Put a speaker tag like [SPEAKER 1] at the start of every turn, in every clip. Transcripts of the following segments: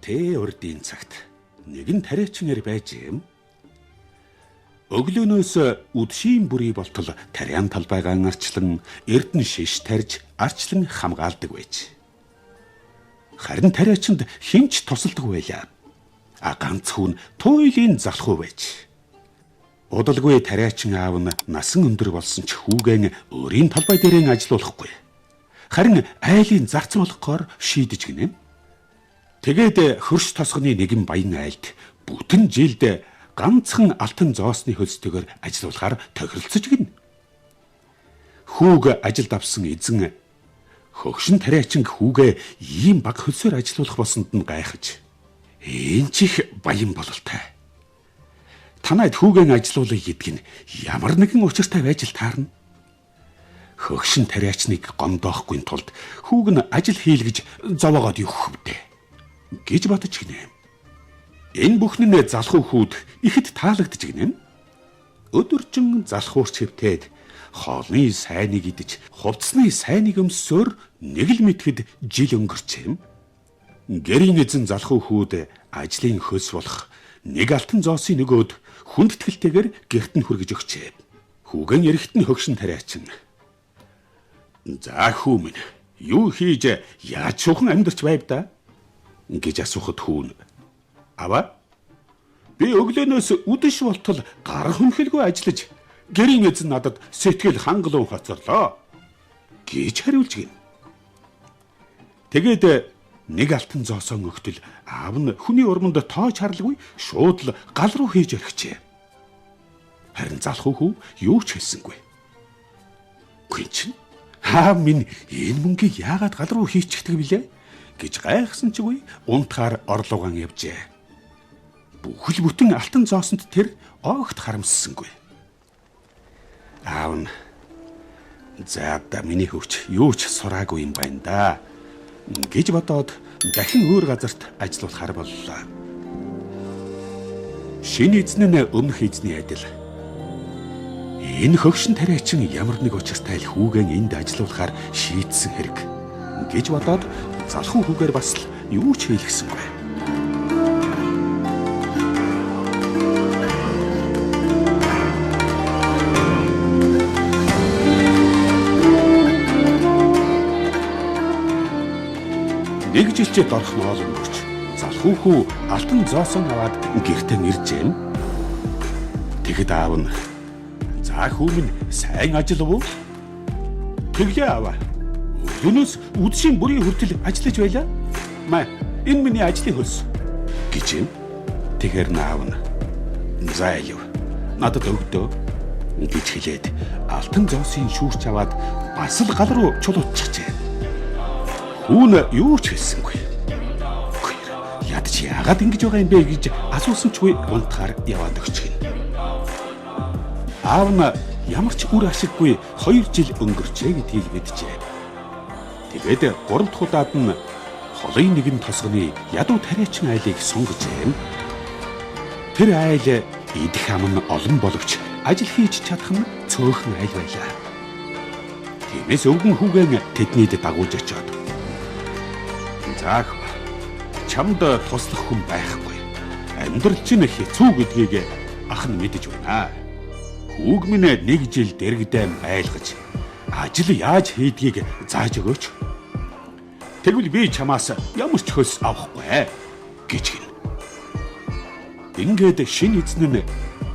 [SPEAKER 1] Тэ урдын цагт нэгэн тариачин эр байж юм. Өглөөнөөс үдшийн бүрий болтол тариан талбайгаан арчлан эрдэн шиш тарж арчлан хамгаалдаг байж. Харин тариачинд хэн ч тусалдаг байлаа. А ганц хүн туйлын залхуу байж. Удалгүй тариачин аав нь насан өндөр болсон ч хүүгэн өөрийн талбай дээрэн ажилуулахгүй. Харин айлын зарц болохгоор шийдэж гинэ. Тэгээд хөрш тосгоны нэгэн баян айлд бүтэн жилд ганцхан алтан зоосны хөлстэйгээр ажилуулахаар тохиролцож гинэ. Хүүг ажилд авсан эзэн хөгшин тариачин хүүгээ ийм бага хөлсөөр ажилуулах болсонд нь гайхаж энэ ч их баян бололтой. Танайд хүүгэн ажилуулъя гэдг нь ямар нэгэн учиртай байж л таарна. Хөгшин тариачныг гомдоохгүй тулд хүүг нь ажил хийлгэж зовоогоод явах вдэ гэж бодож гинэ. Энэ бүхэн нь залхуу хүүд ихэд таалагдж гинэ. Өдөржин залхуурч хэвтээд хоолны сайныг идэж, хувцсны сайныг өмссөөр нэг л мэтгэд жил өнгөрчээ. Гэрийн эзэн залхуу хүүд ажлын хөлс болох нэг алтан зоосын нөгөөд хүндэтгэлтэйгээр гэрт нь хүргэж өгчээ. Хүүгэн эрэхт нь хөгшин тариачин. За хүү минь, юу хийж яаж шухан амьдарч байв да? Гэж асуухад хүүн аваа би өглөөнөөс үдэш болтол гар хүнхэлгүй ажиллаж гэрийн эзэн надад сэтгэл хангалуун хоцорлоо гэж хариулж гин. Тэгээд нэг алтан зоосон өгтөл аав нь хүний урманд тоож харлгүй шууд л гал руу хийж орхижээ. Харин залхуу хүү юу ч хэлсэнгүй. Гүн чинь аав минь энэ мөнгийг яагаад гал руу хийчихдэг вүлээ гэж гайхсан ч үгүй унтахаар орлуугаан явжээ. Бүхэл бүтэн алтан зоосонд тэр огт харамссангүй. Аав нь за да миний хөвч юу ч сураагүй юм байна да гэж бодоод дахин өөр газарт ажилуулахар боллоо. Шинэ эзэн нь өмнөх эзний адил. Энэ хөгшин тариачин ямар нэг учиртай л хүүгэн энд ажилуулахар шийдсэн хэрэг гэж бодоод залхуу хүүгээр бас л юу ч хийлгэсэнгүй. Нэг жилчээ дорх ноол өнгөрч залхуу хүү алтан зоосон аваад гэртээ иржээ. Тэгэд аав нь за хүү минь сайн ажиллав уу? Тэглээ аваа. Өглөөнөөс үдшийн бүрийн хүртэл ажиллаж байлаа. Маа энэ миний ажлын хөлс гэж юм. Тэгэхээр аав нь за айлв надад өгдөө гэж хэлээд алтан зоосын шүүрч аваад бас л гал руу чулуутчихжээ. Хүүн юу ч хэлсэнгүй. Ядч яагаад ингэж байгаа юм бэ гэж асуусан ч үгүй унтахаар яваад өгч гин. Аав нь ямар ч үр ашиггүй 2 жил өнгөрчээ гэдгийг мэджээ. Тэгээд 3 дахь удаад нь холын нэгэн тосгоны ядуу тариачин айлыг сонгожээ. Тэр айл идэх ам нь олон боловч ажил хийж чадах нь цөөхөн айл байлаа. Тиймээс өвгөн хүүгэн тэднийд дагуулж очиод заах чамд туслах хүн байхгүй. Амьдрал чинь хэцүү гэдгийг ах нь мэдэж байна. Хүүг минь нэг жил дэргэдээ байлгаж ажил яаж хийдгийг зааж өгөөч. Тэгвэл би чамаас ямар ч хөлс авахгүй гэж гин. Ингээд шинэ эзэн нь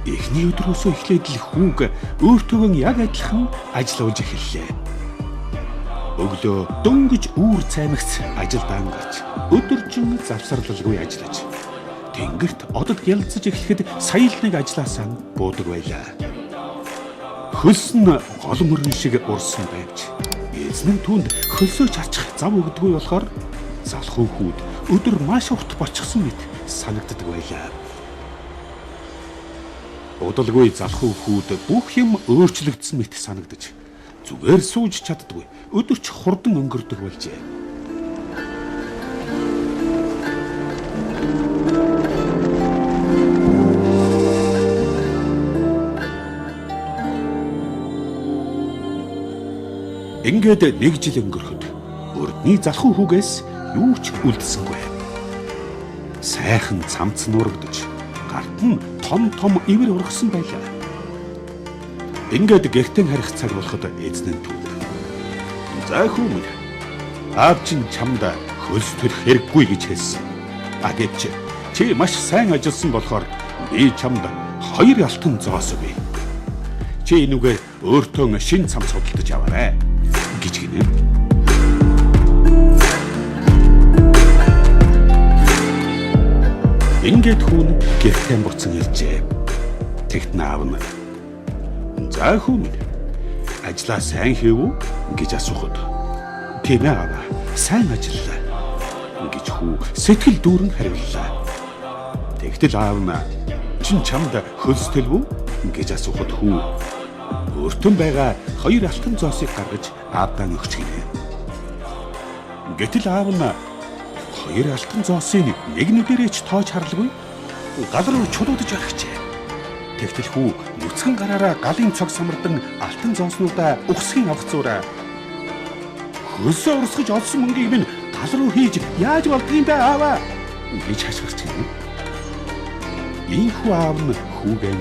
[SPEAKER 1] эхний өдрөөсөө эхлээд л хүүг өөртөөгөө яг адилхан ажиллуулж эхэллээ. Өглөө дөнгөж үүр цаймагц ажилдаа гарч өдөржин завсарлалгүй ажиллаж тэнгэрт одод гялцаж эхлэхэд сая л нэг ажилласаа буудаг байлаа. Хөлс нь гол мөрөн шиг урсан байвч эзэн нь түүнд хөлсөө чарчих зав өгдөггүй болохоор залхуу хүүд өдөр маш урт болчихсон мэт санагддаг байлаа. Удалгүй залхуу хүүд бүх юм өөрчлөгдсөн мэт санагдаж зүгээр сууж чаддаггүй. Өдөрч хурдан өнгөрдөг болжээ. Ингээд нэг жил өнгөрөхөд урдны залхуу хүүгээс юу ч үлдсэнгүй. сайхан цамц нуурагдаж, гарт нь том том ивэр ургасан байлаа. Ингээд гэртээ харих цаг болоход эзэн нь түүнд: "За хүү минь, аав чинь чамд хөлс төрөх хэрэггүй гэж хэлсэн. А гэвч чи маш сайн ажилласан болохоор би чамд 2 алтан зоос өгье. Чи энүүгээр өөртөө шинэ цамц худалдаж аваарай" гэж гинэ. Ингээд хүн гэртээ буцан иржээ. Тэгтэн аав нь: "За хүү минь, ажлаа сайн хийв үү?" гэж асуухад, "Тийм ээ аава, сайн ажиллаа" гэж хүү сэтгэл дүүрэн хариуллаа. Тэгтэл аав нь: "Чин чамд хөлс төлөв үү?" гэж асуухад хүү өөртөө байгаа 2 алтан зоосыг гаргаж аавдаа өгч гинэ. Гэтэл аав нь 2 алтан зоосыг нэг нүдэрээ ч тоож харлгүй гал руу чулуудаж орхижээ. Тэгтэл хүү нүцгэн гараараа галын цог самардан алтан зооснуудаа үхсхийн авах зуураа хөлсөө урсгаж олсон мөнгийг минь гал руу хийж яаж болдгийм бэ ааваа гэж хашгирч гинэ. Ийхүү аав нь хүүгэн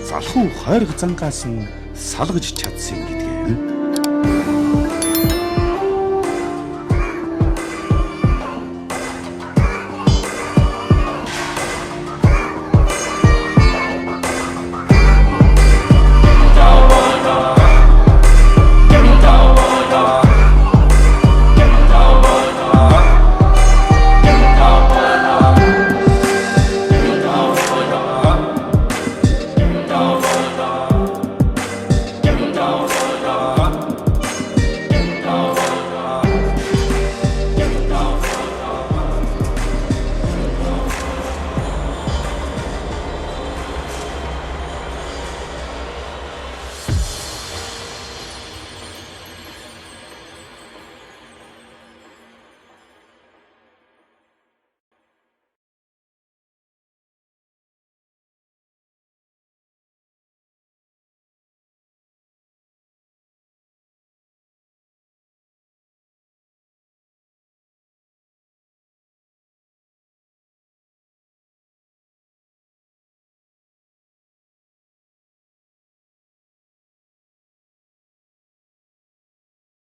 [SPEAKER 1] залхуу хойрог зангаас нь салгаж чадсан гэдгээ.